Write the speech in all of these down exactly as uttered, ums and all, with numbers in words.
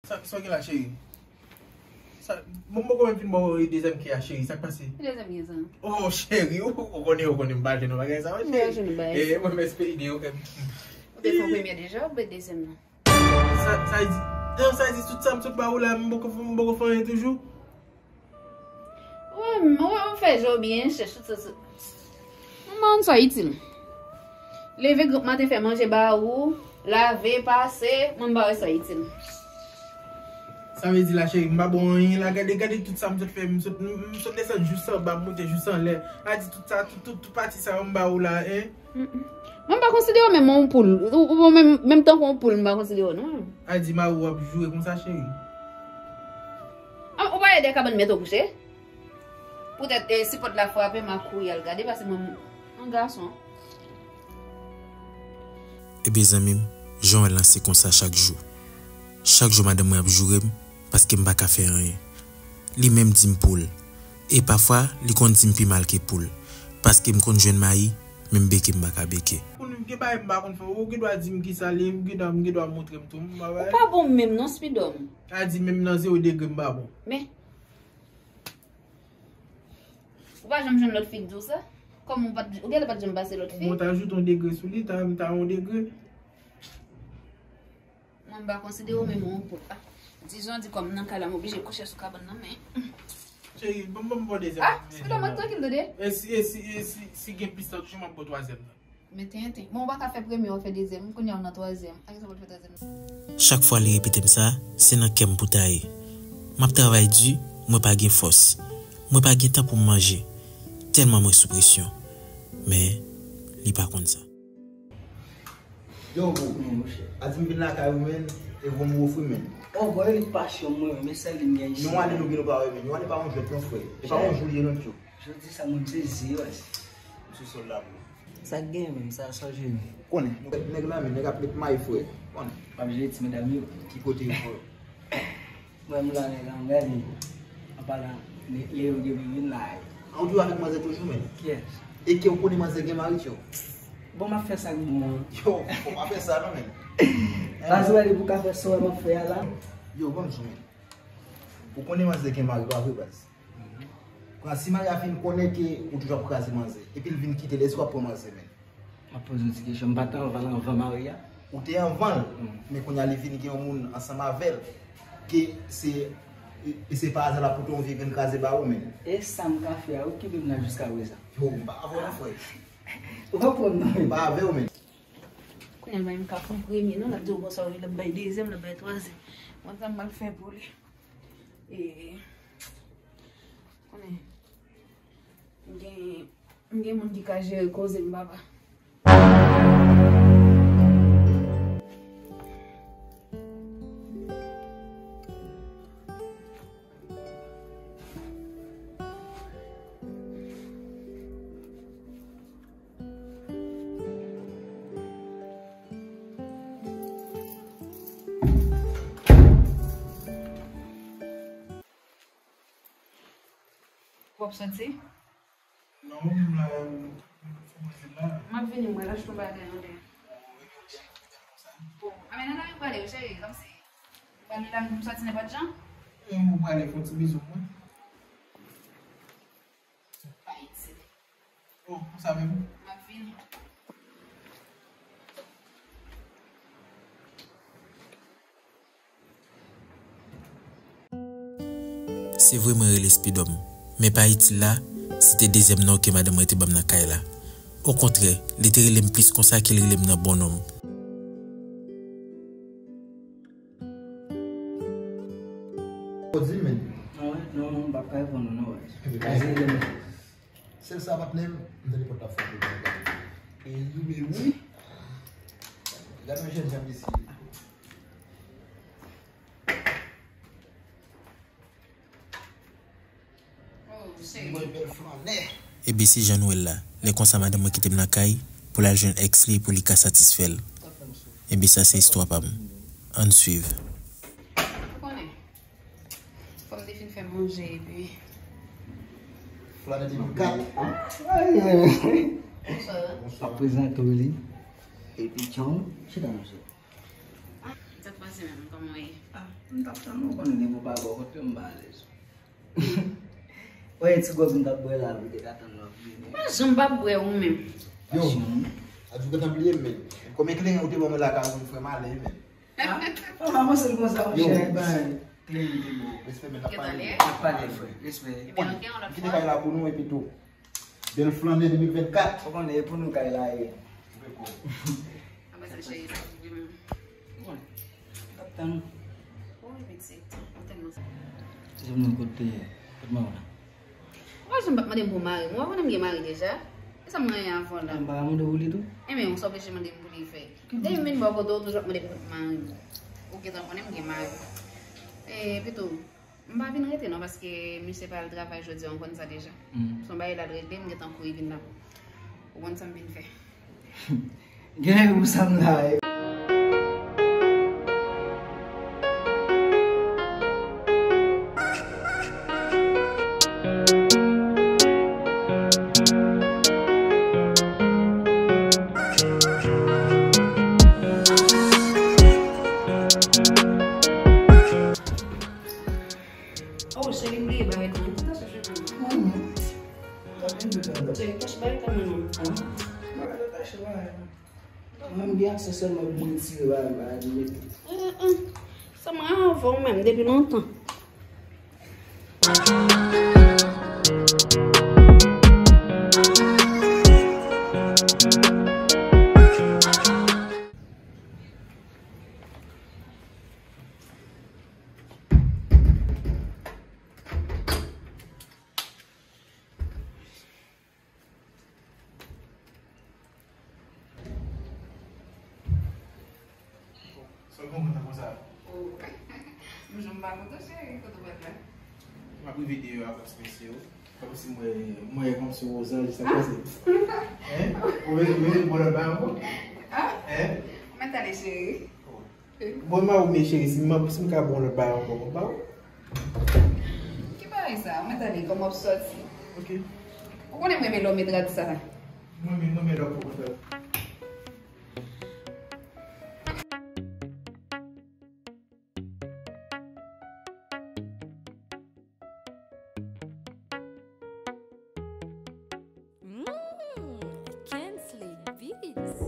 Sa, sa w gen la, cheri? Sa, bon, m poko menm fin ba w dezyèm ke a, cheri. Sa k pase? Ki dezyèm ke sa? Oh, cheri, ou, ou konnen, ou konnen m pa jwenn bagay sa, wi, cheri. M pa jwenn bagay sa. Eh, mwen, m espere gen yon. Ou te fè yon premye deja, ou vle dezyèm nan? Sa, sa di, non, sa di, tout sa m sot ba ou la, m poko, m poko fè anyen toujou. Wè, m, wè, w fè je w byen chèch, tout sa, sa. Mwen, m ba w sa itil. Leve granp maten, fè manje ba ou, lave, pase, mwen, m ba w sa itil. Sa vle di la, cheri, m pa ba w anyen la. Gade, gade tout sa m sot fè, m sot, m, m sot desann jous anba, m monte jous anlè. A di tout sa, tout, tout, tout pati sa yo m ba ou la, en. Mm, mm. Mwen pa konsidere w menm yon poul. Ou, ou menm, menm tankou yon poul, m pa konsidere w, non. A di mari w ap joure konsa, cheri. Ah, ou pa ede kabann mèt ou kouche? Poutèt, eh, si pòt la frape, m a kouri al gade, paske mwen, yon gason. Ebyen, zanmi m, jan w wè l lan se konsa chak jou. Chak jou, madanm mwen ap joure m, paske m pa ka fè anyen. Li menm di m poul. E pafwa, li konn di m pi mal ke poul. Paske m konn jwenn mayi, menm beke m pa ka beke. Konnen m gen bagay m pa konn fè, ou gen dwa di m kisa l ye, m gen dwa, m gen dwa montre m tou, m pa. Ou pa bon menm non, Spidòm. A di menm nan zewo degre m pa bon. Men. Ou pa janm jwenn lòt fi k di w sa? Kòm ou pa t, ou genlè pa t janm pase lòt fi? Bon, ta ajoute yon degre sou li, ta, ta yon degre. Mwen, m pa konsidere w menm yon poul. Ah, di jan di kòm nan kay la, m oblije kouche sou kabann nan, men. Cheri, ban m, ban m ba w dezyèm. Ah, Spidòm, mwen trankil, tande. E si, e si, e si, si gen plis la, toujou m ap ba w twazyèm nan. Men tenten. Bon, ou pa ka fè premye, w ap fè dezyèm. Kounye a, w nan twazyèm. A kisa w pral fè twazyèm nan? Chak fwa li repete m sa, se nan kè m pou ta ye. M ap travay di, mwen pa gen fòs. Mwen pa gen tan pou m manje. Tèlman mwen sou presyon. Men, li pa konn sa. Yo, bro. Men, monchè. A di m vin lakay ou, men, e von m ofri, men. Oh, bro, e li k pasyon mwen, men sèl li m gen isi. Nou ale nou gen nou pa wè, men. Nou ale pa yon jwèt, non, frè. E pa yon jou li ye, non, tyo. Jodi sa, moun sezi, wè. M sou sòl la, bro. Sa k gen, men, sa, sa w jere? Konnen, nou nèg la, men, nèg ap met may, frè. Konnen. W ap jere ti medam yo. Ki kote yo, frè? Mwen, m la, nèg la, m gade. An palan, Leo gen vin la. An ou toujou avèk manzè toujou, men? Kiyès? E ke ou konnen manzè gen mari, tyo? Bon, m ap fè sa k bon an. Yo, fò pa fè sa non, men. Baz, ou wè li pou ka fè sa w wè m ap fè a la? Yo, ban m di w, men. Ou konnen manzè gen mari, pa vre, baz? Pran si mari a fin konnen ke ou toujou ap kraze manzè, epi l vin kite l, èske w ap pran manzè, men? M ap poze w ti kesyon, m pa t anvan l anvan mari a? Ou te anvan l, men kounye a li vin gen yon moun ansanm avè l, ke se, e se pa aza l ap pote yon vye grenn kraze ba ou, men. E sa m ka fè a, ou kenbe m la jiska prezan. Yo, m pa avè w non, frè. Ou pa pran m non, men. M pa avè w, men. Kounye a l pa menm ka fè yon premye non, l ap di w bonswa, wi, l ap bay dezyèm, l ap bay twazyèm. Mwen sa m pral fè pou li. E, konnen, m gen, m gen moun ki ka jere koze m, papa. W ap soti? Non, m la, m fè manje la. M ap vini, mwen achte yon bagay anndan. Bon, a men nan la m prale, cheri, kòmsi. M prale la, m soti nenpòt jan? E, ou prale fè yon ti bizou mwen. Pa itil. Oh, konsa menm? M ap vini. Se vre mwen rele Spidòm, men pa itil la, se te dezyèm non ke madanm mwen te ban m nan kay la. Okontrè, li te rele m plis konsa ke l rele m nan bon non m. Ou di l, men. Non, non, non, m p ap ka reponn ou non, wè. Sèl sa, patnè m, m tande pòt la frape. E wi, men wi. Gade yon jènjan mesye. Mwen bèl flannè. Ebyen, se jan nou wè l la. Lè konsa, madanm mwen kite m nan kay pou l al jwenn èks li pou li ka satisfè l. Ebyen, sa se istwa pa m. Ann swiv. Ou konnen, fò m te fin fè manje epi. Flanè de kat. Bonswa. Ap prezante w li. Epi tchanm, chita monchè. Ah, sa pa Pase menm, kòman w ye? Ah, m t ap tann ou, konnen depi w pa bò kote m pa alèz. Wè, ti gòb m t ap bwè la, m te ka tann w ap vini. Pa janm pa bwè ou menm. Yo, a di w gentan bliye m, men. Konbyen klenyen ou te ban mwen lakay ou, frè m ale, men. Ah, pa panse l konsa, monchè, bay klenyen te bon. Respè, men, n ap pale. N ap pale, frè. Respè. Kite kay la pou nou, epi tou. Bèl flannen de mil vennkat. Ou konnen, e pou nou kay la ye. Apre sa, cheri, sa se vre menm. Ou konnen. Ap tann ou. Wi, pitit. Ou tèlman. Se moun kote, kote mwen la. Ou pa janm pa t mande m pou mari m. Ou pa konnen m gen mari deja? E sa m genyen avè w la? M pa ka mande w pou li tou? Enben, ou sa oblije mande m pou li fè. Depi m vin bò kote w, toujou ap mande m pou mari m. Ou gentan konnen m gen mari. E, pito, m pa vin rete non, paske misye pa al travay jodi a, ou konn sa deja. Se yon bagay l al regle, m gentan kouri vin la. Ou konn sa m vin fè. Gen pou sa m la, e. Oh, cheri, m bliye bay tou. Cheri, kèch bay kanmenm. Mwen, m gen aksè sèlman pou mwen tire bagay m pa di mete. Sa mwen avè w menm depi lontan. Sa w konn kontan konsa? Oh. M jwenn pa kontan, cheri, kote w pral la? M ap rive deyò avèk ti mesye yo. Kòmsi mwen, mwen kòmsi Wozan, jis ap pase. Hein? Ou mete, ou mete m bò lòt bagay ankò? Hein? Mwen tande, cheri. Bon, m a ou, men cheri, si m, si m ka bon lòt bagay ankò, bon, ba ou. Ki bagay sa? Mwen tande kòman w ap sòti. Ok. Ou konnen m renmen lè w met rad sa la. Mwen menm, mwen menm lè w konprann. Mm, Kensley Beats.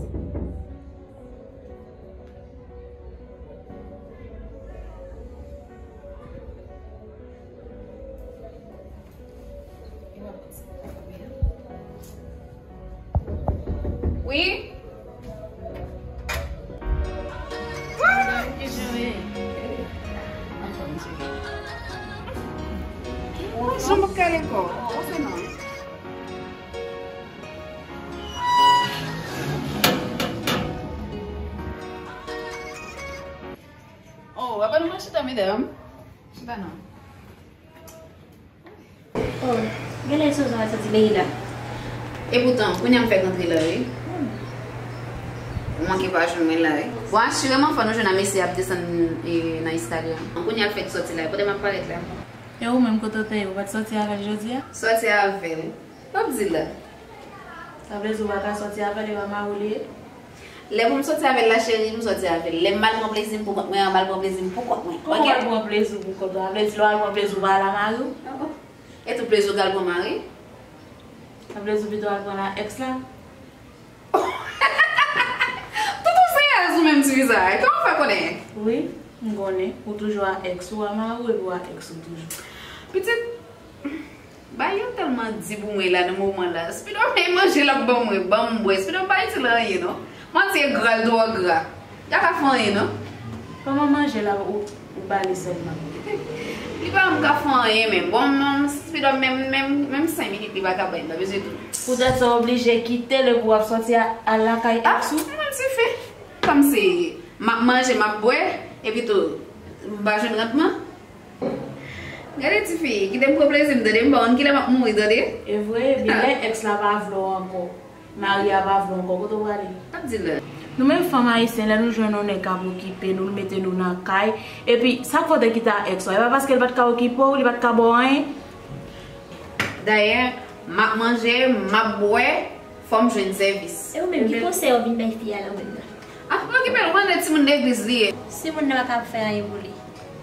Wi. Jan m ap kale kò. Pase non. Oh, apa nou pa chita, medam? Chita non. Oh, genlè se ou sa soti peyi la. Epoutan, kounye a m fèk antre la, wi. Ou manke pa jwenn mwen la, wi. Bon, asireman, fò nou jwenn a mesye ap desann, e, nan eskalye a. Kounye a l fèk soti la, kote m ap parèt la. E ou menm, kote w te ye? Ou pa t soti avè l jodi a? Soti avè l? Sa w ap di la? Sa vle di ou pa ka soti avè l, e pa mari w li ye? Lè pou m soti avè l la, cheri, m soti avè l. Lè m al pran plezi m pou kont mwen an, m al pran plezi m pou kont mwen. Kòman w al pran plezi w pou kont ou? Sa vle di lè w al pran plezi w pa al a mari w? Oh, oh. E tout plezi w pral pran mari? Sa vle di w pito al pran la èks la? Tout ou serye sou menm ti viza. Kòman w fè konnen? Wi, m konnen. Ou toujou a èks ou, a mari w, epi w a èks ou toujou. Pitit, bagay yo tèlman di pou mwen la nan moman la. Spido, men manje l ap ban mwen, ban m bwè. Spido, m pa itil anyen non. Manti e gra, l twò gra. Li pa ka fè anyen non. Kòman manje la ou, ou ba li sèlman? Li pa menm ka fè anyen menm. Bon, non, Spido, menm, menm, menm senk minit li pa ka bay m, pa bezwen tou. Poutèt sa w oblije kite l epi w ap sòti a, al lakay èks ou? Ah, mwen menm sifi. Kòmsi m ap manje, m ap bwè, epi tou, m pa jwenn rantman. Gade tifi, kite m pran plezi m, tande, m pa konn kilè m ap mouri, tande. E vre, epi lè èks la pa vle w ankò, mari a pa vle w ankò, kote w prale? Ap di la. Nou menm fanm ayisyen, lè nou jwenn yon nèg k ap okipe nou, l mete nou nan kay, epi sa k fè w te kite a èks ou a? E pa paske l pa t ka okipe w, li pa t ka ba w anyen? Dayè, m ap manje, m ap bwè, fò m jwenn sèvis. E ou menm, ki konsèy w vin bay fi a la, ou menm nan? Ah, pa okipe l, ou konnen timoun legliz li ye. Si moun nan pa ka fè anyen pou li,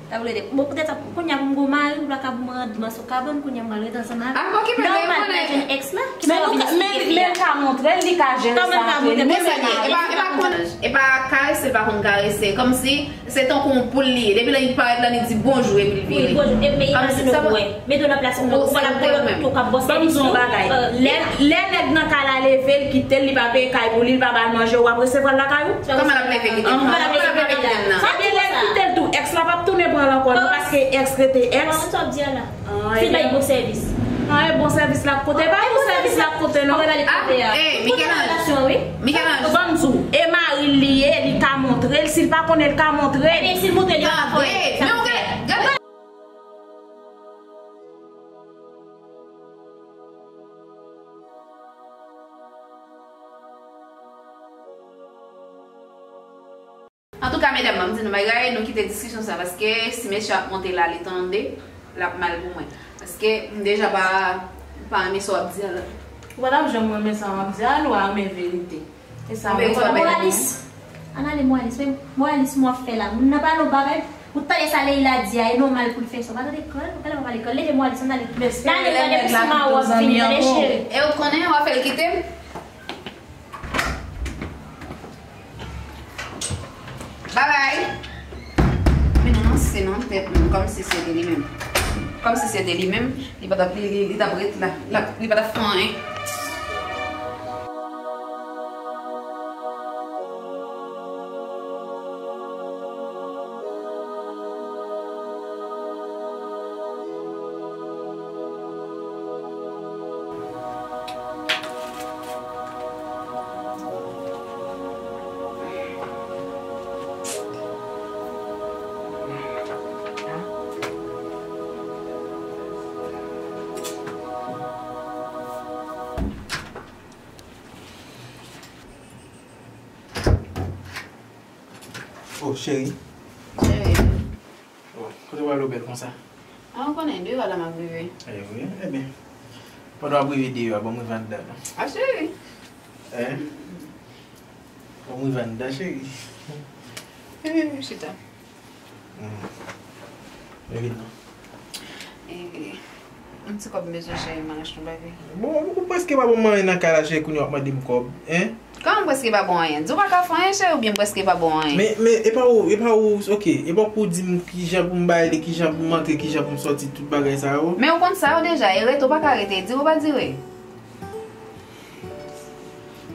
ta vle di, bon, poutèt sa, kounye a pou m gen yon mari, m pa ka pou m randman sou kabann, kounye a m pral rete ansanm avè l. Ah, pa okipe l, ou konnen. Nòmal pou l al jwenn ex la, ki pa vin eksplike li a. Men l ka montre l, li ka jere sa antre li menm. E pa, e pa konn, e pa karese, l pa konn karese. Kòmsi se tankou yon poul li ye. Depi lè li parèt la, li di bonjou epi l vire. Wi, bonjou. Epi men imajine w wè. Mete w nan plas moun nan, ou pa la kolòt tou k ap bòse li tou. Ban m di w yon bagay. Lè, lè nèg nan kay la leve, l kite l, li pa peye kay pou li, li pa ba l manje, w ap resevwa l lakay ou? Kòman l ap leve kite l? Kòman l ap leve kite l nan? Sa vle di lè l kite l tou, ex la p ap tounen pran l ankò non, paske ex rete ex. Kòman sa w ap di a la? Se bay bon sèvis. An, e bon sèvis l ap pote. E pa bon sèvis l ap pote non. Ah, eh, Michel-Ange. Michel-Ange. Ban m di w, e mari l li ye, li ka montre l, si l pa konnen l ka montre l. Ebyen, si l montre l, li pa vre. Men ou gen, gade. Antouka, medam, ban m di nou bagay, nou kite diskisyon sa, paske si mesye ap monte la, li tande, l ap mal pou mwen. Paske m deja pa, pa renmen sa w ap di a la. Ou pa t ap janm renmen sa w ap di a, nou a renmen verite. E sa, mwen pa renmen. Moralis. Ann ale, Moralis. Men, Moralis, mwen ap fè la. Moun nan pale yon bagay, ou tande sa Leila di a, e nòmal pou l fè sa. Ou pa tande kran, ou pa pale kran. Leve, Moralis, ann ale. Nan ale, gade pou si Mawo ap vini, tande cheri. E ou konnen, w ap fè l kite m? Babay. Men non, non, se nan tèt mwen, kòmsi se te li menm. Kòmsi se te li menm, li pa t ap, li, li, li t ap ret la. L ap, li pa t ap fè anyen. Oh, cheri. Cheri. Oh, kote w ale w bèl konsa? A, ou konnen, deyò la m ap rive. Eh wi, ebyen. Pandan w ap rive deyò a, ban m rive anndan non. A, cheri. Eh? Ban m rive anndan, cheri. Eh. Chita. Hmm. Vin non. Eh, yon ti kòb m bezwen, cheri, m al achte yon bagay. Bon, ou prèske pa ban m anyen nan kay la, cheri, kounye a w ap mande m kòb, en? Kòman m prèske pa ba w anyen? Di w pa ka fè anyen, cheri, oubyen m prèske pa ba w anyen? Men, men, e pa ou, e pa ou, oke, e pa ou pou di m kijan pou m bay li, kijan pou m antre, kijan pou m sòti, tout bagay sa yo? Men ou konn sa yo deja, e rete ou pa ka rete, dire ou pa dire.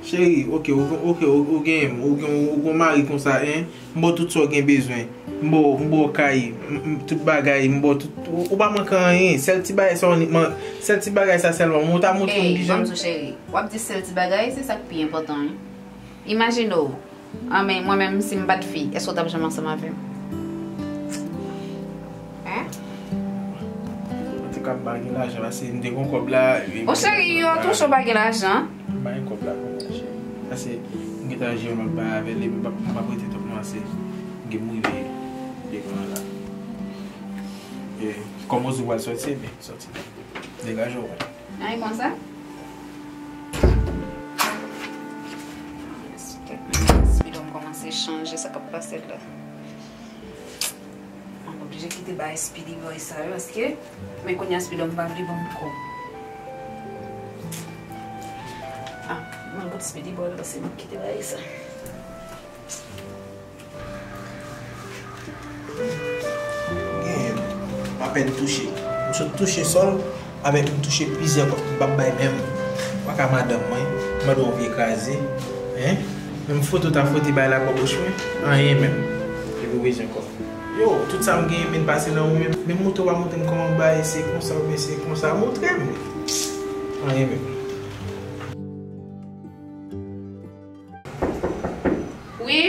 Cheri, oke, ou, oke, ou, ou gen, ou gen, ou gen mari konsa, en? M ba w tout sa w gen bezwen. M ba w, m ba w kay, m, m, tout bagay, m ba w tout, ou, ou pa manke anyen. Sèl ti bagay sa w ni, man, sèl ti bagay sa sèlman. Mwen ta montre w kijan. Ban m di w, cheri. W ap di sèl ti bagay, se sa k pi enpòtan, wi. Imajine w, an, men mwen menm, si m pa t fi, èske w t ap janm ansanm avè m? Hein? Antouka, m pa gen lajan, paske m te gen kòb la, e... O cheri, yo touche w pa gen lajan. M pa gen kòb la kounye a, cheri. Paske m gentan jere yon lòt bagay avè li, m p ap, m p ap rete twòp non, paske m gen pou m rive devan la. E, kòm w di w pral sòti, ebyen, sòti. Degaje w. Ay, konsa? Speedo m kòmanse chanje sa k ap pase la. Mwen oblije kite bay Speedy Boy sa yo, paske, men kounye a Speedo m pa vle ban m kòb. Ah, mwen bout Speedy Boy la, se mwen kite bay sa. Genyen, m apèn touche. M sot touche sòl, avèk m touche plizyè kòb m p ap bay menm. Paka madanm mwen, mande yon vye kraze, en? Menm fwote w ta fwote bay la bò bouch mwen, anyen menm. Epi w bezwen kòb. Yo, tout sa m genyen menm pase nan ou menm. Menm montre w pa montre m kòman w bay, se konsa oubyen se konsa, montre m. Anyen menm. Wi.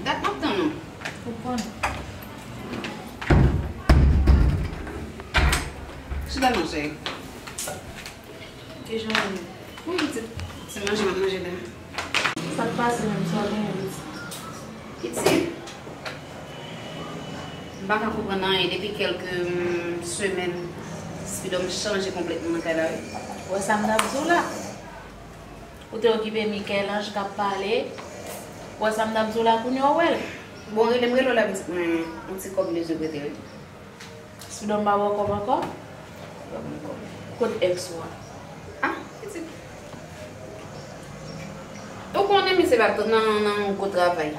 Dat m ap tann ou. Ou konnen. Chita non, cheri. Kijan w ye? Bon, pitit, ti manje m ap manje la. Sa k pase menm, sa w genyen, pitit? Pitit? M M pa ka konprann anyen. Depi kèlke, mm, semèn, Spidòm chanje konplètman nan kay la, wi. Wè sa m t ap di w la. Ou te okipe Michel-Ange k ap pale. Wè sa m t ap di w la, kounye a w wè l. Bon, rele m, rele w la, pitit mwen, yon ti kòb m bezwen prete, wi. Spidòm pa ba w kòb ankò? Kot èks ou a? Ah, pitit. Ou konnen misye pa t nan, nan yon gwo travay.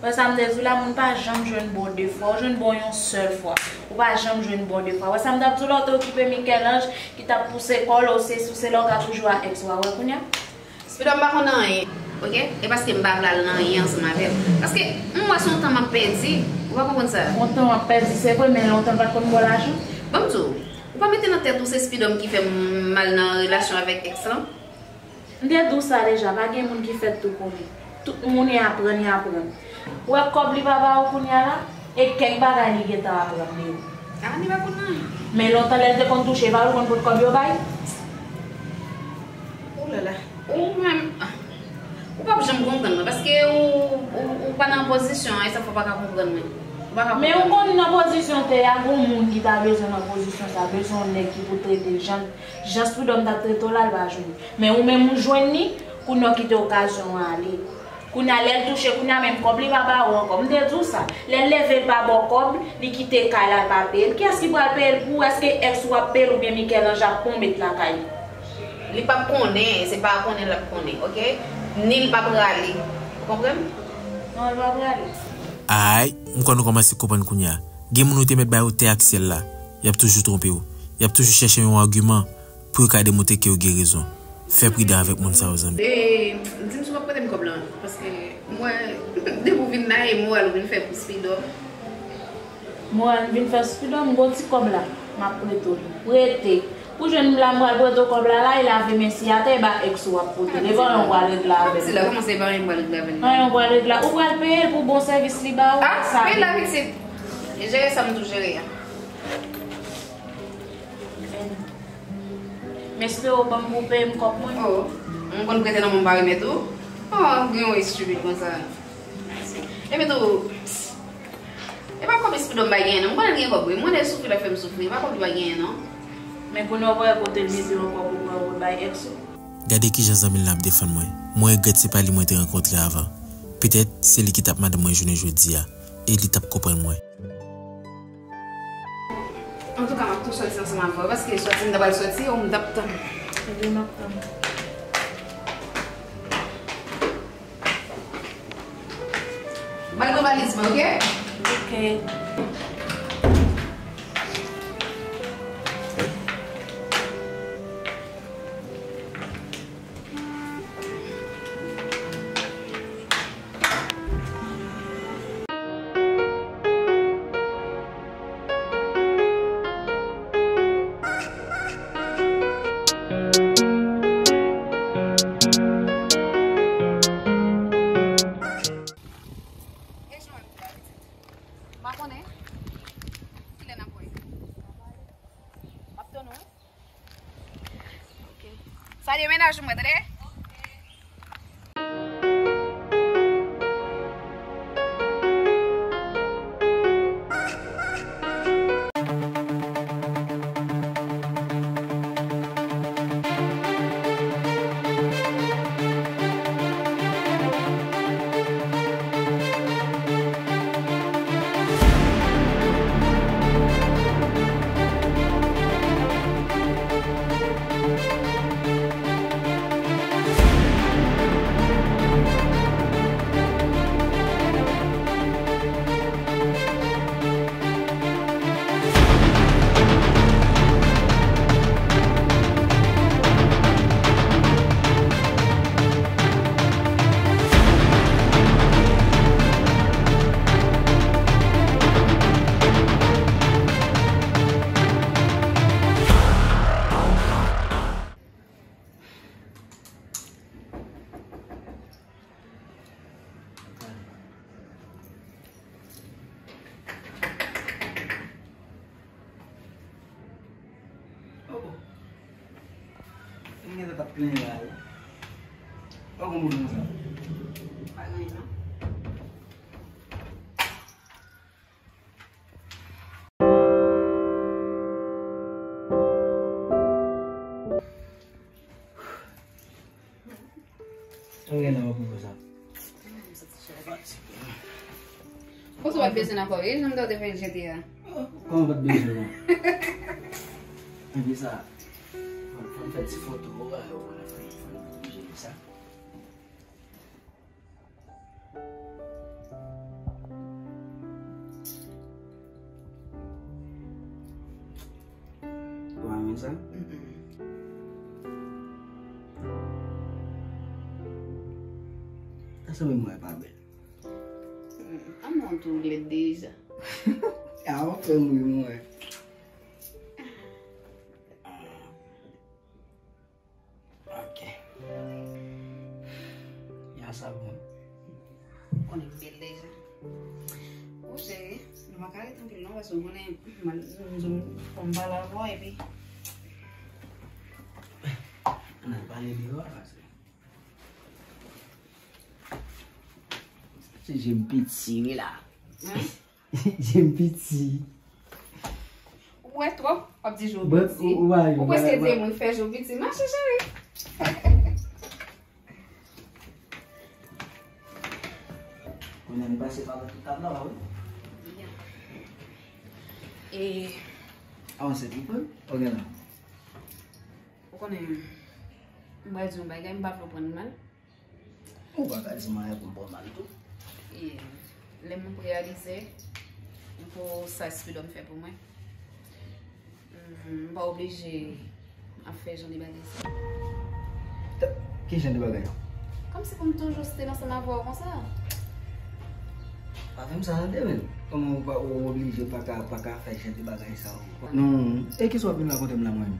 Wè sa m te di w la, moun pa janm jwenn bon de fwa. Ou jwenn bon yon sèl fwa. Ou pa janm jwenn bon de fwa. Wè sa m t ap di w la, ou te okipe Michel-Ange ki t ap pouse kò l, ou se sou se la, ou ka toujou a èks ou a. Wè kounye a? Spidòm pa konn anyen, oke? E paske m pa vle al nan anyen ansanm avè l. Paske m wè se yon tan m ap pèdi. Ou pa konprann sa? Yon tan w ap pèdi, se vre, men lontan l pa t konn ba w lajan? Ban m di w, ou pa mete nan tèt ou se Spidòm ki fè m al nan relasyon avèk èks lan? M te di w sa deja, pa gen moun ki fèt tou konnen. Tout moun y aprann, y aprann. Ou wè kòb li pa ba ou kounye a la, e kèk bagay li gentan aprann li yo. Ah, li pa konn anyen. Men lontan lè l te konn touche, pa ou konn pot kòb yo bay? Ou la la. Ou menm, ah, ou p ap janm konprann mwen, paske ou, ou, ou pa nan pozisyon an, e sa fè w pa ka konprann mwen. Ou pa ka konprann mwen. Men ou konn nan pozisyon te a, gon moun ki ta bezwen nan pozisyon sa, bezwen yon nèg ki pou trete l jan, jan Spidòm t ap trete w la, l pa jwenn. Men ou menm ou jwenn li, kounye a w kite okazyon an ale. Kounye a lè l touche, kounye a menm kòb li pa ba ou ankò. M te di w sa. Lè l leve l pa ba w kòb, li kite kay la, l pa peye l. Kiyès ki pral peye l pou ou? Èske èks ou ap peye l oubyen Michel-Ange ap pwonmet lakay li? Li p ap konnen, se pa konnen l ap konnen, oke? Ni l p ap rale. Ou konprann? Non, l p ap rale. Ay, m kwè nou kòmanse konprann kounye a. Gen moun ou te mèt ba yo tè ak syèl la. Y ap toujou twonpe w. Y ap toujou chèche yon agiman pou yo ka demontre ke yo gen rezon. Fè pridan avèk moun sa yo, zanmi. E, di m si w ap prete m kòb lan, paske m wè, depi w vin la, e moral ou vin fè pou Spidòm. Moral m vin fè Spidòm, gon ti kòb la, m ap prete w li. Prete. Pou jwenn m la, m pral prete w kòb la, la, e lave men si atè, e ba èks ou w ap pote. E pa anyen w pral regle avè m. Si la, kòman se pa anyen m pral regle avè l? Anyen w pral regle, ou pral peye l pou bon sèvis li ba ou. Ah, sa men la, pitit. E jere sa m tou jere a. M espere w ban m pou peye m kòb mwen. Oh, m konn prete nan men w, m pa remèt ou. Oh, gen yon estipid konsa. Epi tou, e pa kòb Spidòm bay genyen non. M konnen l gen kòb wi. M konnen l soufri, l ap fè m soufri. E pa kòb li bay genyen non. Men kounye a w pa wè kote l mete ankò pou pran pou l bay èks ou. Gade kijan zanmi l la ap defann mwen. Mwen regrèt se pa li mwen te rankontre avan. Petèt se li ki t ap madanm mwen jounen jodi a. E li t ap konprann mwen. Antouka, m ap tou sòti ansanm avè w, paske sòti m ta pral sòti, ou m t ap tann. Ebyen, m ap tann. Ba l nan valiz mwen, oke? Oke. Pa konnen kilè n ap wè. M ap tann ou wi. Ok. Salye mennaj mwen, tande? Oh, oh. Mwen gentan t ap plenyen la, wi. Pa gen moun konsa. Pa gen anyen, non. Ou gen nan pou sa. Fatige. Poze w ap bezwen ankò, wi, jan m ta w te fè l jete a. Kòman w pa t bezwen, non? Anpi sa, fò, fò n fè ti foto, w a, w a fè, fò n oblije sa. Ou pa renmen sa? Mm-mm. Sa sanble mwen pa bèl. Mm, a mwen tou lèd deja. A, w ap fè m ri mwen. Ok. Ya sa bon. Konnen m bèl deja. Bon, cheri, nou pa ka ret anpil non, paske w konnen, m al, m, m, fò m pale avè w, epi. Ann al pale deyò a, paske. Se je m piti, wi la. Hein? Je m piti. Ou bwè twòp, w ap di je w piti. Ou prèske di mwen fè je w piti. Mache, cheri. Kounye a n pase pa tout tab la, wi. E avanse pi pre, ok la. Ou konnen, m pral di yon bagay, m pa vle w pran l mal. Ou pa ka di m anyen pou m pran mal tou. E lè m reyalize, pou sa Spidòm fè pou mwen, m, m pa oblije ap fè jan de bagay sa. Ki jan de bagay? Kòmsi pou m toujou stay ansanm avè w konsa. Pa fè m sa tande, men. Kòman ou pa, ou oblije pa ka, pa ka fè jan de bagay sa yo? Non, e kisa w ap vin rakonte m la, mwen menm?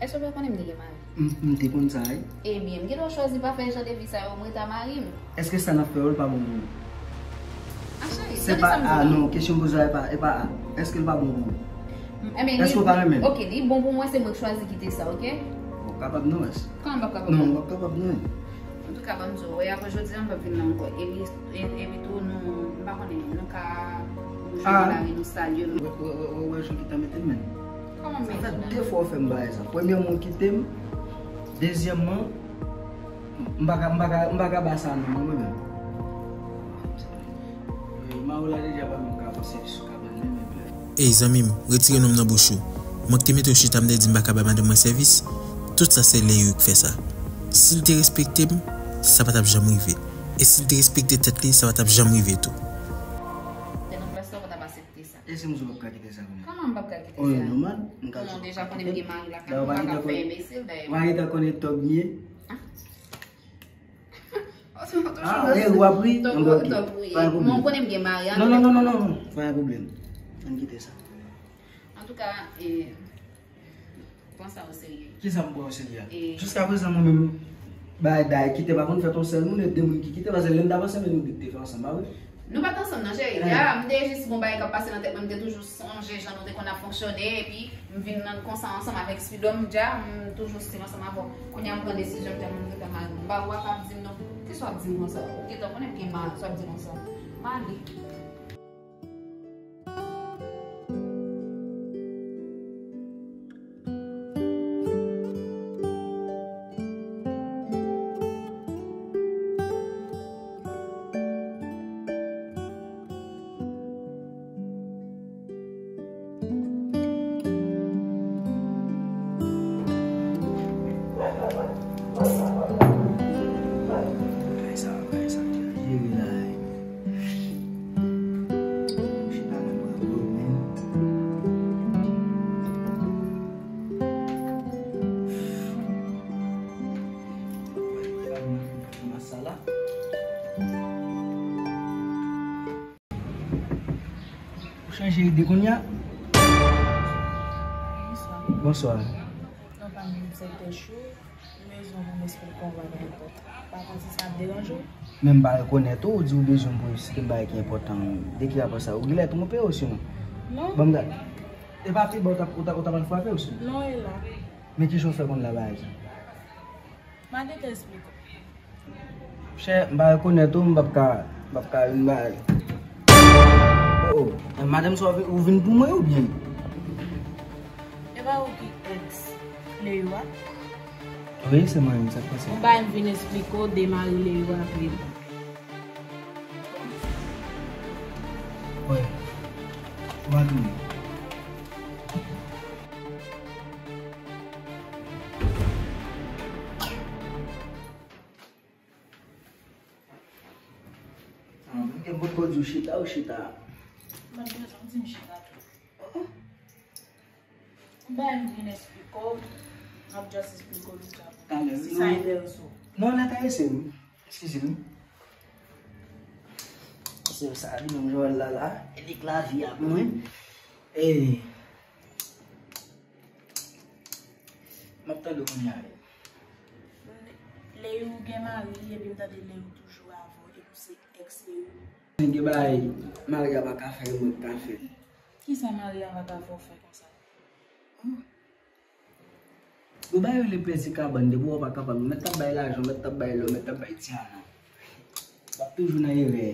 Èske w pa konnen m te gen mari? M, m te konn sa, wi. Ebyen, m gen dwa chwazi pa fè jan de vi sa yo, m ret a mari m. Èske sa n ap fè yo, l pa bon pou ou? A, cheri, se pa a, non, kesyon m poze a, e pa, e pa a. Èske l pa bon pou ou? Èske w pa renmen l? Ok, li bon pou mwen, se mwen k chwazi kite sa, ok? W ap kapab non, wès. Kòman m p ap kapab non? Non, w ap kapab non. Antouka, ban m di w, wè, apre jodi a, m p ap vin la ankò. Epi, e, epi tou, nou, m pa konnen, nou ka nou jwenn nan lari, nou salye nou. Wè, wè, wè, wè, jan ki ta mete m, men. Kòman m mete w la? Sa fè de fwa w fè m bagay sa. Premyèman, w kite m. Dezyèmman, m pa ka, m pa ka, m pa ka ba sa non, mwen menm. Ey, zanmi m, retire non m nan bouch ou. Mwen ki te mete w chita, m te di m pa ka bay madanm mwen sèvis. Tout sa se Leyu k fè sa. Si l te respekte m, sa pa t ap janm rive. E si l te respekte tèt li, sa pa t ap janm rive tou. Te nan plas la, ou pa t ap aksepte sa. E si m di w p ap ka kite sa kounye a? Kòman m p ap ka kite sa? Oh, e nòmal, m ka di w p ap ka kite. Ou deja konnen m gen mari la, m pa ka fè enbesil, dayè. Ou pa gentan konnen tòg m ye? Ah, e w ap ri? Tòg ou ye. Pa gen pwoblèm. Mwen konnen m gen mari a. Non, non, non, non, non, non. Pa gen pwoblèm. Ann kite sa. Antouka, e, pran sa o serye. Kisa m pran o serye a? E, jiskaprezan, mwen menm, bay, bay, kite pa konn fèt yon sèl moun, e de moun ki kite, paske lè n t ap ansanm, e nou de k te fè ansanm, pa vre? Nou pa t ansanm, non, cheri. Dayè, m te jis gon bagay k ap pase nan tèt mwen, m te toujou sonje jan nou te konn ap fonksyone, epi m vin nan konsa ansanm avèk Spidòm, dja, m toujou stil ansanm avè w. Kounye a m pran desizyon m fè moun rete mari m. M pa wè w ap ap di m non. Kisa w ap di m konsa? Ou gentan konnen m gen mari, sa w ap di konsa. M ale. Ou chanje ide kounye a? Bonswa. Bonswa. Non, pa menm sektè chou. M bezwen pou m esplike yon bagay enpòtan. Pa konn si sa ap deranje w? Men m pa rekonèt ou, ou di ou bezwen m pou eksplike m bagay ki enpòtan. De ki rapò sa? Ou genlè twonpe w, sinon? Non. Ban m gade. E pa pi bò ou t ap, ou t ap, ou t ap al frape w, sinon? Non, e la. Men kijan w fè konn la bagay sa? M a gentan esplike w. Chè, m pa rekonèt ou, m p ap ka, m p ap ka, m pa. Oh, oh. Madanm sa, ou vin, ou vin pou mwen oubyen? E pa ou ki ex Leyu a? Wi, se mwen menm, sa k pase? Yon bagay m vin esplike w, demare Leyou aple m. Wè, ou pa tounen. Ah, mwen gen bon pwodui chita ou chita. Mwen gen sa m di m chita tou. Yon bagay m vin esplike w, m ap just esplike w li ka. Talè, si sa enterese w. Non, l enterese m. Eskize m. Se sa, li menm Joel la, la. E li k lavi ak mwen. E, m ap tande w kounye a. Leyou gen mari, epi m tande Leyou toujou avè w, epi w se ex Leyou. Gen bagay Maria pa ka fè, mwen k ka fè. Kisa Maria pa ka fè w fè konsa? Bon, bagay yo rele plezi kabann, depi w pa kapab, mèt t ap bay lajan, mèt t ap bay lò, mèt t ap bay dyaman. W ap toujou nan erè.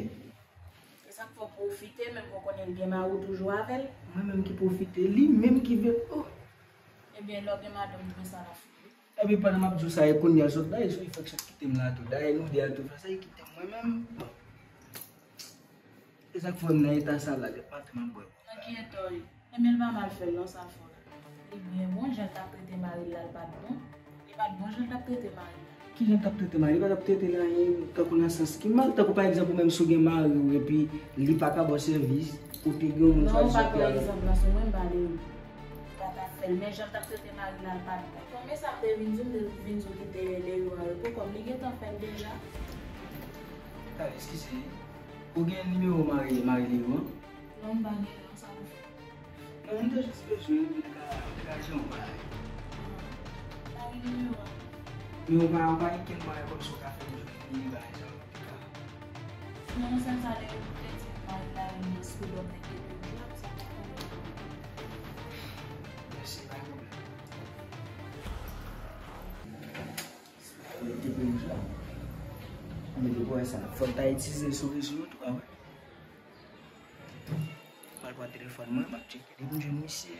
E sa k fè w pwofite, menm ke w konnen l gen mari w toujou avè l? Mwen menm ki pwofite, li menm ki vle, oh! Ebyen, lè w gen madanm, men sa l ap fè. Epi pandan m ap di w sa, e kounye a l sot la, e sou li fèk sot kite m la tou. Dayè nou de a tou fè sa, e kite m mwen menm. Bon. E sa k fè m nan eta sa la, gèt maten m ap bwè. Nan ki eta w ye? Enben l pa mal fè l non, sa l fè w la. Li byen bon, jan l t ap trete mari l la, l pa t bon. Li pa t bon jan l t ap trete mari l la. Ki jan l t ap trete mari l? Li pa t ap trete l anyen, tankou nan sans ki mal, tankou pa egzanp ou menm si w gen mari w epi li pa ka ba w sèvis, ou te gen yon moun chwazi sot la. Non, ou pa pran egzanp lan sou mwen, m pale wi. Pa t ap fè l, men jan l t ap trete mari l la, l pa t bon. Konbyen sa m te vin di w, m te vin di w kite Leyou an repo, kòm li gentan fè l deja. Talè, eskize, ou gen nimewo mari, mari Leyou an? Non, m pa gen non, sa pou fè. Non, m te jis bezwen, m te ka, m te ka jere yon bagay. Ah, m pa gen nimewo a. Men ou pa, ou pa gen kenn mwayen kòmsi ou ka fè m jwenn li, bagay sa yo, m te ka. Non, sèl sa Leyou te di m mari l la renmen Speed Up nèg epi l jwe, sa pa konnen. Mèsi, pa gen pwoblèm. Mwen te vin jwe. Mwen te wè sa. Fò n ta itilize sou rezo yo tou, a wè. Pral pran telefòn mwen, m ap tcheke li pou m jwenn misye.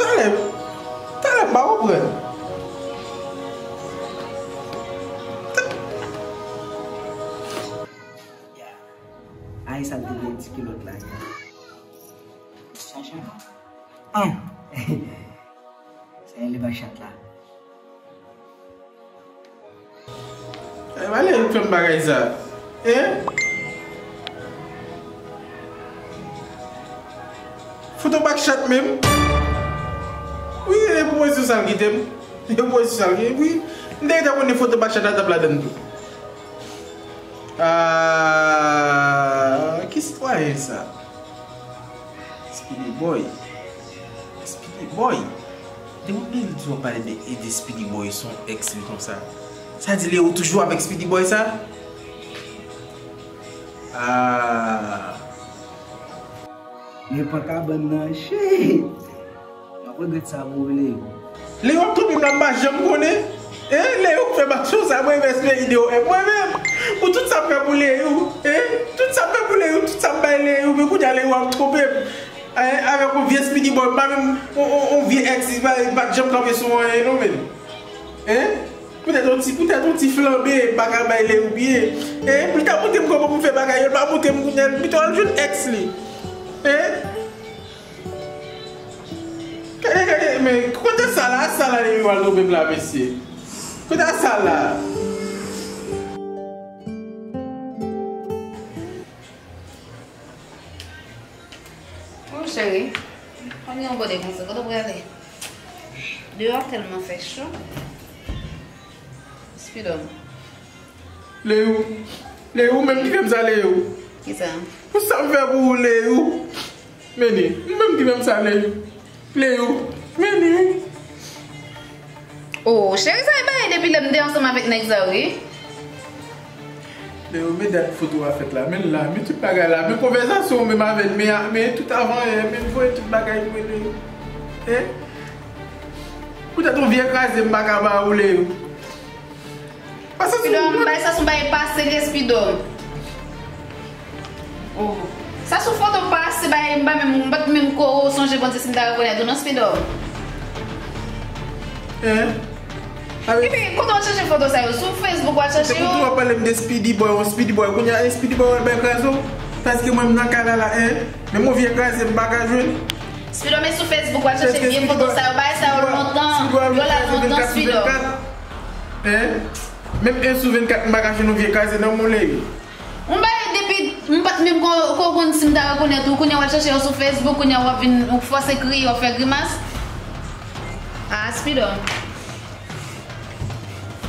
Talè, talè, m pa konprann. Ay, sa l te vle di kilòt la. Sa chat. An! Sa e le ba chat la. E pa Leyou k fè m bagay sa. Hein? Foto bak chat menm. Wi, e pou mwen sou sa l kite m. E pou mwen sou sa l kite m. Wi. M te gentan konnen foto bak chat la t ap ladann tou. Ah, ki sitwayen sa? Speedy Boy. Speedy Boy. Depi w di w ap pale de, de Speedy Boy, se yon ex li konsa. Sa di Leyou toujou avèk Speedy Boy sa? Ah. Men pran kabann nan, shit! M ap regrèt sa pou Leyou. Leyou ap twonpe m la, m pa janm konnen. E Leyou k fè m aksyon sa, mwen renmen espere ide yo. E mwen menm, pou tout sa m fè pou Leyou, e tout sa m fè pou Leyou, tout sa m bay Leyou, men kounye a Leyou ap twonpe m. E, avèk yon vye Speedy Boy, m pa menm, yon, yon, yon vye ex, li pa, li pa t janm kanpe sou anyen non, men. E, poutèt yon ti, poutèt yon ti flanbe, m pa ka bay Leyou byen. E, li ta montre m kòman pou m fè bagay yo, li pa montre m kounye a, li pito al jwenn ex li. E, Gade, gade, men kote sa la, sa la li pral twonpe m la, mesye. Kote sa la? Oh, cheri, konn gen yon bòde konsa, kote w prale? Deyò a tèlman fè cho. Speed Up. Leyou, Leyou, ou menm ki fè m sa, Leyou. Kisa? Pou sa m fè pou ou, Leyou. Meni, ou menm ki fè m sa, Leyou. Leyou, Meni. Oh, cheri, sa e bagay depi lè m te ansanm avèk nèg sa, wi. Yo, men dat foto a fèt la, men l la, men tout bagay la, men konvèsasyon w menm avè l, men, men tout avan yè, men voye tout bagay mwen li. Hein? Poutèt yon vye kraze m pa ka ba ou li yo. Pase sou Spidòm, bay sa sou bay pase li Spidòm. Oh. Sa sou foto pase bay m pa menm, m pa t menm ko sonje Bondye si m ta rekonèt ou non Spidòm. Hein? Epi, kote w ap chache foto sa yo? Sou Facebook w ap chache yo? Se pou tou w ap pale m de Speedy Boy, yon Speedy Boy. Kounye a, e Speedy Boy w al bay kraze w? Paske mwen m nan kay la la, hein? Menm yon vye kraze m pa ka jwenn. Speedy Boy, men sou Facebook w ap chache vye foto sa yo, bagay sa yo lontan, yo la lontan, Speedy Boy. Hein? Menm en sou vennkat m pa ka jwenn yon vye kraze nan moun li. M bay depi m pa t menm ko, ko konn si m ta rekonèt ou, kounye a w al chache yo sou Facebook, kounye a w ap vin ou fòse kriye, w ap fè grimas. Ah, Speedy.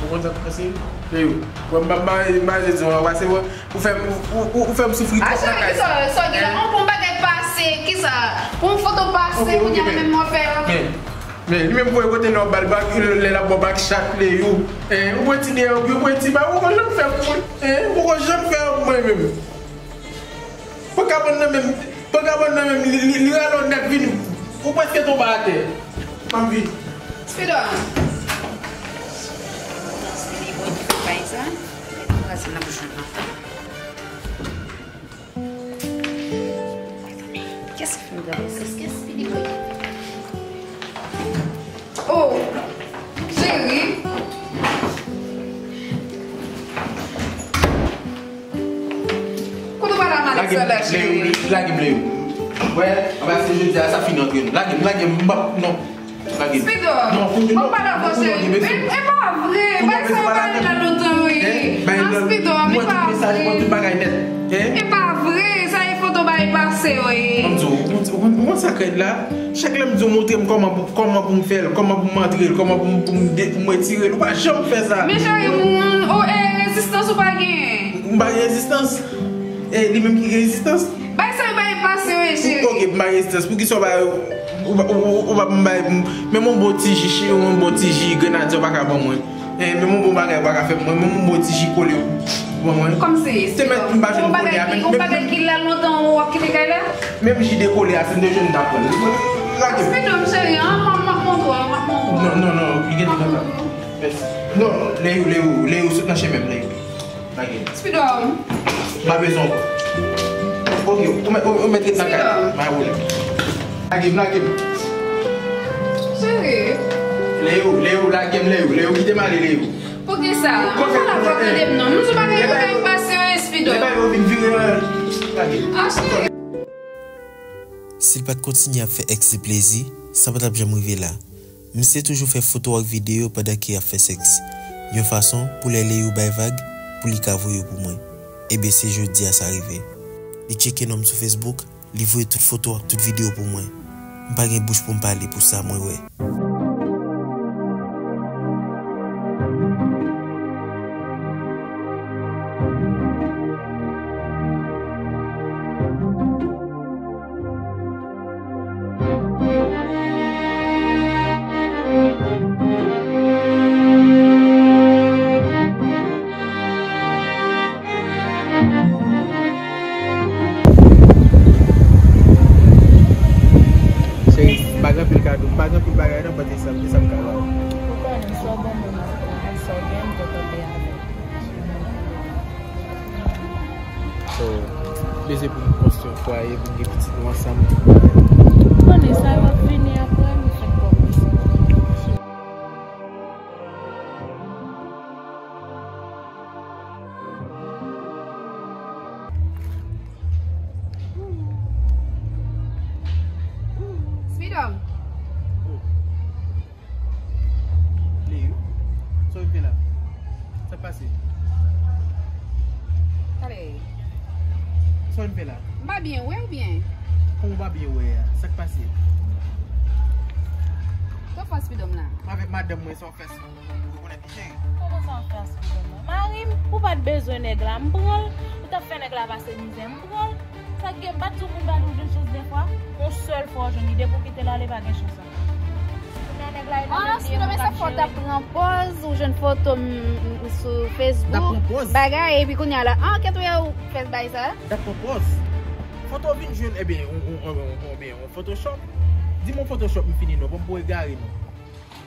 Ou konn sa k pase? Leyou, wè m pa, m pa, m pa vle di w anba, se ou, ou fè m, ou, ou, ou fè m soufri twòp nan kay sa. Cheri, kisa, sa w gen la? An, pou yon bagay pase, kisa? Pou yon foto pase, kounye a menm w ap fè. Men, men, li menm voye kote lè w ba l bak, lè l ap ba w bak chat, Leyou. Hein, ou pran ti deyò, ou pran ti ba, ou poko janm fè pou mwen. Hein, ou poko janm fè pou mwen menm. Pran kabann nan menm, pran kabann nan menm, li, li, li rale w nèt vini. Ou prèske tonbe atè. M ap vini. Speedy. Speedy, bon, bay sa. Kraze nan bouch mwen. Kiyès ki fin gade? Kiyès ki Speedy Boy? Oh, cheri. Kote w pral a Alex la, cheri? Lage m, Leyou. Wè, anba se jodi a, sa fin antre nou. Lage m, lage m, m p ap, non. Lage m. Speedy, non, kounye a, non, pa dakò, cheri. E, e pa vre, bagay sa yo pa ale la lontan, wi. Ah, Speedy, e pa vre. Mwen tout mesaj, mwen tout bagay nèt. E pa vre, sa e foto bay pase, wi. Ban m di w, ou, ou, ou konn sa k rèd la? Chak lè m di w montre m kòman pou, kòman pou m fè l, kòman pou m antre l, kòman pou m, pou m de-, pou m retire l, ou pa janm fè sa. Men cheri, ou, ou, e, rezistans ou pa genyen. M pa gen rezistans. E li menm ki gen rezistans. Bay sa yo bay pase yo, cheri. Ok, m pa gen rezistans. Poukisa w pa, ou, ou, ou, ou pa pou m bay, menm yon bon ti ji, yon bon ti ji grenadye w pa ka ban mwen. Eh, menm yon bon bagay ou pa ka fè pou mwen, menm yon bon ti ji kole ou ban mwen. Kòmsi, se mèt m pa jwenn kole a, menm, yon bagay ki la lontan ou ap kite kay la? Menm ji de kole a, si m te jwenn m t ap pran l. Lage m. Speedy, cheri, an, m ap, m ap montre w, m ap montre w. Non, non, non, li gentan kontan. Mèsi. Non, Leyou, Leyou, Leyou, sot nan chemen m, Leyou. Lage m. Speedy. M pa bezwen ankò. Ok, ou mèt, ou, ou mèt ret nan kay la. Speedy. Pa gen pwoblèm. Lage m, lage m. Cheri. Leyou, Leyou, lage m, Leyou. Leyou, kite m ale, Leyou. Poukisa? Ou pa la fò tande m non. M di w bagay yo bay pase yo, Speedy. Lè bagay yo vin vire, lage m. Ah, cheri. Si l pa t kontinye ap fè èks li plezi, sa pa t ap janm rive la. Misye toujou fè foto ak videyo pandan ke y ap fè sèks, yon fason pou lè Leyou bay vag, pou li ka voye yo pou mwen. Ebyen, se jodi a sa rive. Li tcheke non m sou Facebook, li voye tout foto ak tout videyo pou mwen. M pa gen bouch pou m pale pou sa mwen wè. Cheri, m pa gen anpil kado, m pa gen anpil bagay non, but e sa, e sa m ka ba w. Ou konnen, sa w ban mwen, sa w gen, m kontan avè w. So, m bezwen pou m konstwi yon fwaye, pou m gen pitit nou ansanm. Ou konnen sa yo ap vini apre, nou fèk kòmanse. Speedy. Leyou, sa w vin fè la? Sa k pase? Talè. Sa w vin fè la? M pa byen wè oubyen? Kòman w pa byen wè a? Sa k pase? Sa w fè Speedy la? M avèk madanm mwen, sa w fè sa? Ou rekonèt li, cheri? Kòman sa w fè Speedy la? Mari m, ou pa t bezwen nèg la, m pran l. Ou t ap fè nèg la pase mizè, m pran l. Sa k gen, m pa t di w moun pa toujou jwenn chans dèfwa? Yon sèl fwa w jwenn li, depi w kite l ale, pa gen chans ankò. Kounye a Ah, Spido, men se fò w t ap pran pòz, ou jwenn foto m, m, m sou Facebook, bagay, epi kounye a la, ah, kèt ou ye, ou fè bay sa? M t ap pran pòz. Foto vin jwenn, ebyen, on, on, on, on, on, on Photoshop. Di m on Photoshop m fini non, pou m pou egare non.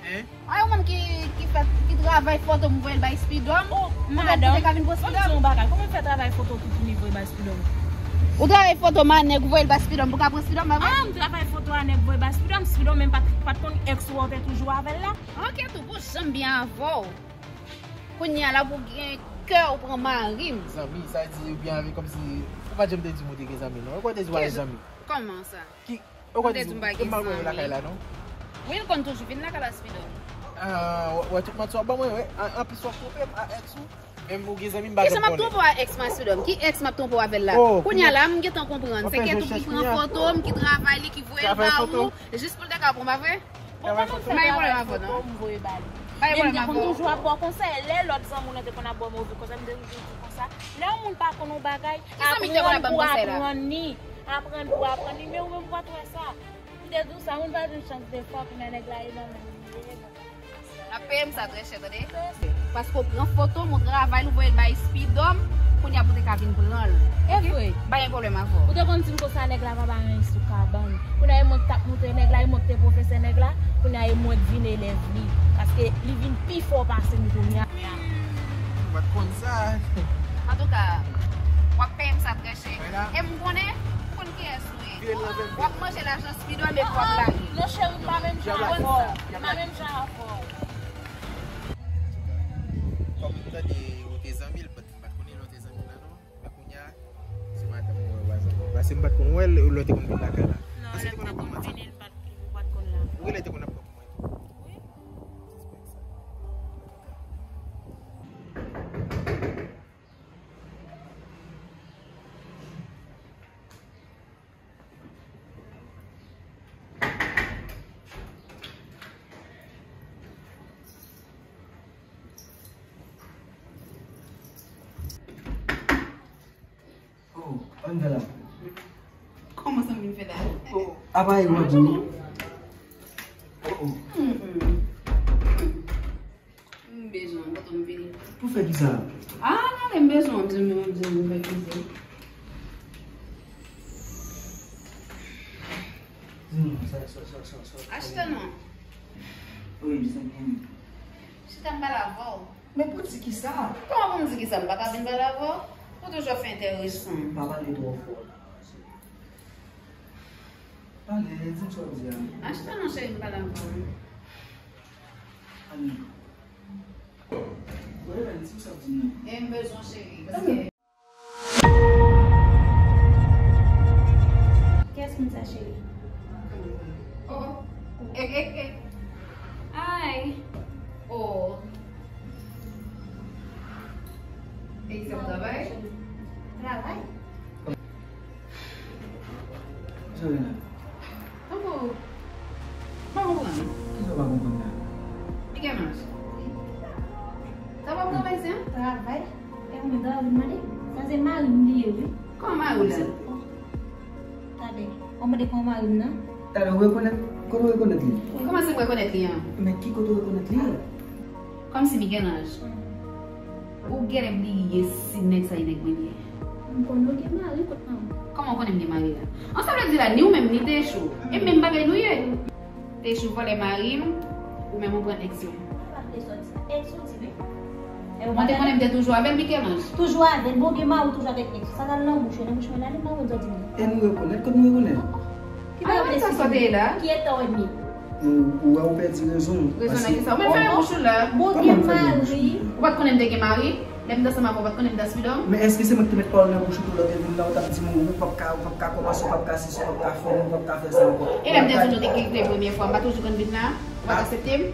Hein? Ah, yon moun ki, ki fè, ki travay foto m voye l bay Spido m. Oh, madanm, pou te ka vin pran Spido m. Di yon bagay, kòman w fè travay foto tou fini voye bay Spido m? Ou travay foto m a nèg voye l bay Spido m pou ka pran Spido m, pa vre? Ah, m travay foto a nèg voye bay Spido m. Spido m menm pa t, pa t konn ex ou a, ou te toujou avè l la. Ok, tou pou janm byen avè w. Kounye a la pou gen kè ou pran mari m. Zanmi, sa di ou byen avè kòmsi ou pa t janm te di m ou te gen zanmi non. Ou kwè te di w a zanmi? Kòman sa? Ki, ou kwè te di m pa gen zanmi lakay la non? Wi, l konn toujou vin lakay la, Spido. Ah, wè, wè tout manti w ap ban mwen, wè. An, anplis w ap twonpe m a ex ou. Menm ou gen zanmi m pa janm konnen. Kisa m ap twonpe w a ex m a Spido m? Ki ex m ap twonpe w avè l la? Oh, kounye a la, m gentan konprann. Se kèt ou ki pran foto m, ki travay li, ki voye l ba ou. Jis pou l te ka pran, pa vre? Travay foto. M pa gen pwoblèm avè w non. M voye ba li. M pa gen pwoblèm avè w. Men m te konn toujou ap ba w konsèy. Lè lòt zanmi w lan te konn ap ba w move konsèy, m te toujou di w konsa. Lè yon moun pa konn yon bagay, aprann pou aprann li. Aprann pou aprann li. Men ou menm ou pa t wè sa. M te di w sa, moun pa di w chans de fwa, kounye a nèg la e nan men m li ye. N ap peye m sa trè chè, tande. Paske w pran foto m, ou travay l, ou voye l bay Spido m, kounye a pou te ka vin pran l. E vre. Pa gen pwoblèm avè w. Ou te konn di m konsa nèg la pa bay anyen sou kabann. Kounye a e mwen k t ap moute nèg la, e mwen k te pwofesè nèg la, kounye a e mwen k vin elèv li. Paske li vin pi fò pase m kounye a. Ou pa t konn sa. Antouka, w ap peye m sa trè chè. E m konnen, m konn kiyès ou ye. W ap manje lajan Spido m epi w ap lage. Non, cheri, m pa menm jan avè w. M pa menm jan avè w. Kòm m tande ou te zanmi l, m pa t konnen lè w te zanmi l la non. Men kounye a, se madanm mwen wè zanmi. Paske m pa t konn wè l lè w te konn vin lakay la. Non, lè m te konn vini, l pa t, li pa t konn la. Wi, lè te konn ap pran pou mwen tou. Wi. Respè sa. Oh, ann fè la. Kòman sa m vin fè la? Oh, apa e wè pou. Oh, oh. Mm-mm. M bezwen w, kote m vini? Pou fè kisa? Ah, gade, m bezwen w, m di w, m di w, m fè kisa? Di m, sa, sa, sa, sa, sa. Achte non. Wi, m santi. Chita m pale avè w. Men pou di kisa? Kòman pou m di kisa? M pa ka vin pale avè w? Ou toujou ap fè enteresan. Pa pale twò fò. Pale, di m sa w di a. Achte non, cheri, m pale avè w. Ann. Wè, di m sa w di non. E m bezwen, cheri, paske. Kiyès moun sa, cheri? Oh, oh. Eh, eh, eh. Ay. Oh. E sa w travay? Travay? Sa w gen la? Tankou, m pa konprann. Kisa w pa konprann la? Li gen maj. Sa pa pran pèse, an? Travay. E ou menm, travay pou mande? Sa se mari m li ye, wi. Kòman mari w la? Tande, w ap mande kòman mari m nan? Tande, ou rekonèt? Kote w rekonèt li? Kòman se m rekonèt li an? Men ki kote w rekonèt li an? Kòmsi Michel-Ange. Ou genlè bliye si nèg sa e nèg mwen li ye. M konnen w gen mari, kot mari w? Kòman w konnen m gen mari la? An, sa vle di la, ni ou menm, ni Techou. E menm bagay nou ye. Techou vòlè mari m, ou menm ou pran ex mwen. Ex ou di wi. Mwen te konnen m te toujou avè l, Michel-Ange. Toujou avè l, bon, gen mari w toujou avèk ex ou. Sa k al nan bouch ou, nan bouch mwen la, li mari w, sa w di m. E nou rekonèt, kot nou rekonèt? Ki bagay w te esplike m? Ki eta w ye? Ou, ou wè ou pèdi rezon w. Rezon nan kisa? Ou menm fèmen bouch ou la. Bon, gen mari. Ou pa t konnen m te gen mari? Lè m t ansanm avè w, ou pa t konnen m t aspidòm? Men èske se mwen ki te met pawòl nan bouch ou tou lè w te vin la, ou t ap di m ou p ap ka, ou p ap ka kòmanse, ou p ap ka sesi, ou p ap ka fè m, ou p ap ka fè sa ankò? E lè m te di w nou te kite premyè fwa, m pa toujou konn vin la? Ou pa t aksepte m?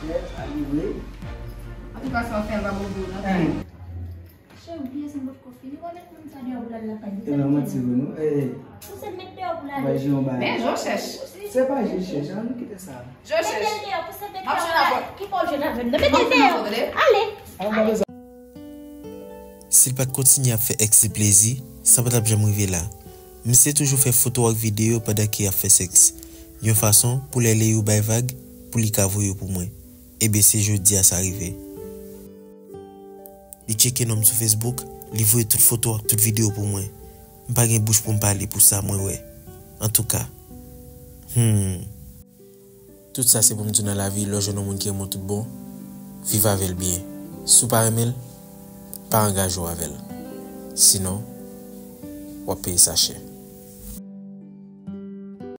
Jè, sa li vre. Antouka, sa w fè a pa bon pou ou non. Cheri, pyès mwen potko fini. Ou pa met moun sa deyò pou l al lakay li. E nan manti vre non. Eh, eh. Pouse l met deyò pou l ale. Bay Jean bay. Men Jean chèch. Se pa Jean chèch, an, nou kite sa. Jean chèch. Mete l deyò, pouse l met deyò pou l ale. Ki pa w jwenn avè m nan? Mete l deyò. Ale. Si l pa t kontinye ap fè ex li plezi, sa pa t ap janm rive la. Misye toujou fè foto ak videyo pandan ke y ap fè sèks. yon fason pou lè Leyou bay vag, pou li ka voye yo pou mwen. Ebyen, se jodi a sa rive. Li tcheke non m sou Facebook, li voye tout foto ak tout videyo pou mwen. M pa gen bouch pou m pale pou sa mwen wè. Antouka. Hmm. Tout sa se pou m di w nan lavi, lè w jwenn yon moun ki renmen w tout bon, viv avè l byen. Si w pa renmen l, pa angaje w avè l. Sinon, w ap peye sa chè.